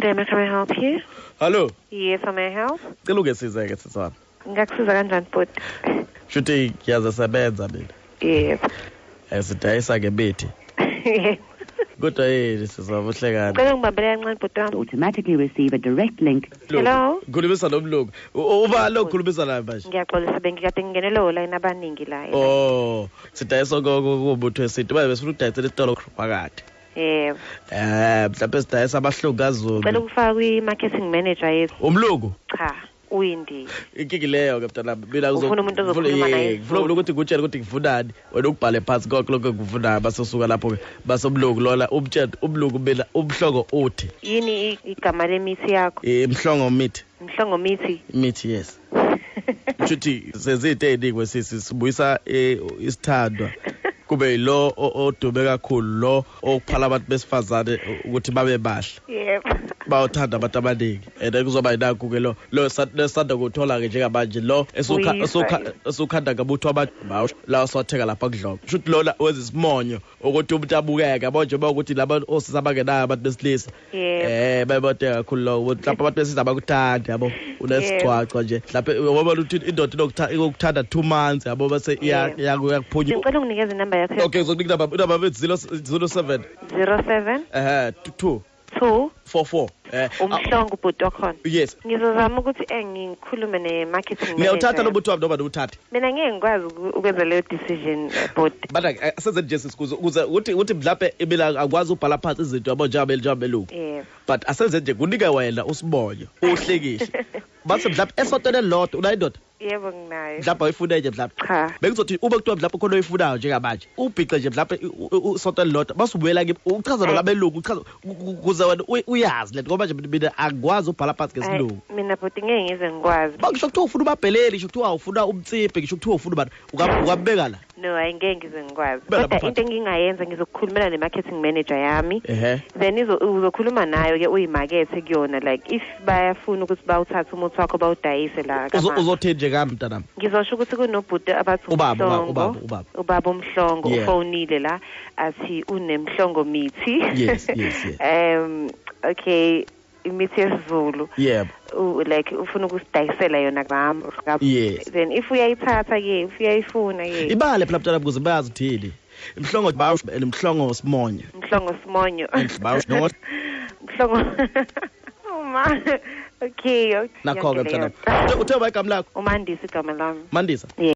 Good day, can I help you? Hallo, Yes, how may I help? cela ungesize-ke sisi wami. Ngingakusiza kanjani bhuti? Shuthi ngiyazisebenza mina. Yebo. Sidayisa ngemithi. Yebo. Kodwa yini sisi wami uhlekani? Cela ungibambele kancane bhuti wami. Automatically receive a direct link. Hello? Khulumisa nomlungu. Uba lo khulumisa naye manje. Ngiyaxolisa bengikade ngingenelwe olayini abaningi la. Oh, sidayisa komuthi wesintu. Manje besifuna ukudayisela isitolo phakathi. Yebo. Mhlawumbe sidayisa amahlungu Cela kaZulu. ukufaka kwi-marketing manager yethu. Umlungu? Cha, uyindi. Inkinga leyo ke mntanami. Mina Ufuna umuntu ozokhuluma naye ngifuna ukuthi ngikutshele ukuthi ngifunani. Wena ukubhale phansi konke lokho engikufunayo base usuka lapho ke base umlungu lona umtshele umlungu mina umhlongo uthi Yini igama lemithi yakho? Mhlongo mithi. Mhlongo mithi. Imithi, yes. Shuthi sezinto ey'ningi sisi sibuyisa isithandwa kube yilo odume kakhulu lo okuphala abantu besifazane ukuthi babe bahle. Yebo. Bawuthanda abantu abaningi and kuzoba yinakho-ke lo lo esanda kuthola-ke njengamanje lo Buyisa. Esukhanda ngabuthi abantu la siwathenga lapha kudlongo. Shuthi lona wenza isimonyo ukuthi umuntu abukeke yabo njengoba ukuthi laba osisi abangenayo abantu besilisa. Yebo. Bayabodeka kakhulu lo ukuthi mhlawumbe abantu besilisa abakuthandi yabo unesigcwagcwa nje mhlawumbe ngoba ukuthi indoda inokuthanda 2 months yabo bese Yebo. iyakuphunya. Ngicela unginikeze inamba yakho. Okay, ngizokunika inamba 07 07 2 2 4 4 Umhlongo bhuti wakhona. Yes. Ngizozama ukuthi ngikhulume ne-marketing manager. Niyawuthatha lo muthi wami noma niwuthathe? Mina ngeke ngikwazi ukwenza leyo decision bhuti. Bana senze nje sisi kuze ukuthi mhlawumbe mina akwazi ubhala phansi izinto yabo njengabelungu. Yebo. But asenze nje kunike wena usibonyo uhlekihle. Base mhlawumbe esontweni elilodwa unayo indoda? Yebo, nginayo. Mhlawumbe awuyifune nje mhlawumbe. Cha. Bengizothi ube kuthiwa mhlawumbe khona oyifunayo njengamanje. Ubhice nje mhlawumbe isonto elilodwa base ubuyela kimi uchaza nolabelungu uchaza kuze wena uyazi lento ngoba nje mina angikwazi ubhala phansi ngesilungu. Ayi, mina bhuti ngeke ngize ngikwazi. Ba ngisho kuthiwa ufuna ubabheleli, ngisho kuthiwa ufuna umtsiphi, ngisho kuthiwa ufuna ubani, ungambeka la. No, hayi ngeke ngize ngikwazi. Beka lapha Kodwa phansi. into engingayenza ngizokukhulumela ne-marketing manager yami. Ehhe. Then uzokhuluma nayo ke uyimakethe kuyona, like if bayafuna ukuthi bawuthathe umuthi wakho bawudayise la kaMama. Uzothini nje ngami mntanami? Ngizosho ukuthi kunobhuti abathi Ubaba, uMhlongo, ubaba, ubaba. Ubaba uMhlongo Yeah. ufonile la athi unemhlongo mithi. Yes. Okay, imithi yesiZulu. Yebo. Like ufuna ukusidayisela yona ngami. Yes. Then if uyayithatha ke, if uyayifuna ke. Ibale phela mntanami ukuze bayazi uthini. Mhlongo bawo mhlongo simonyo. Mhlongo simonyo. Bawo no. Mhlongo. Oh ma. Okay. Nakho ke Yonke leyo mntanami. Uthe ba igama lakho? Umandisa igama lami. Mandisa. Yeah.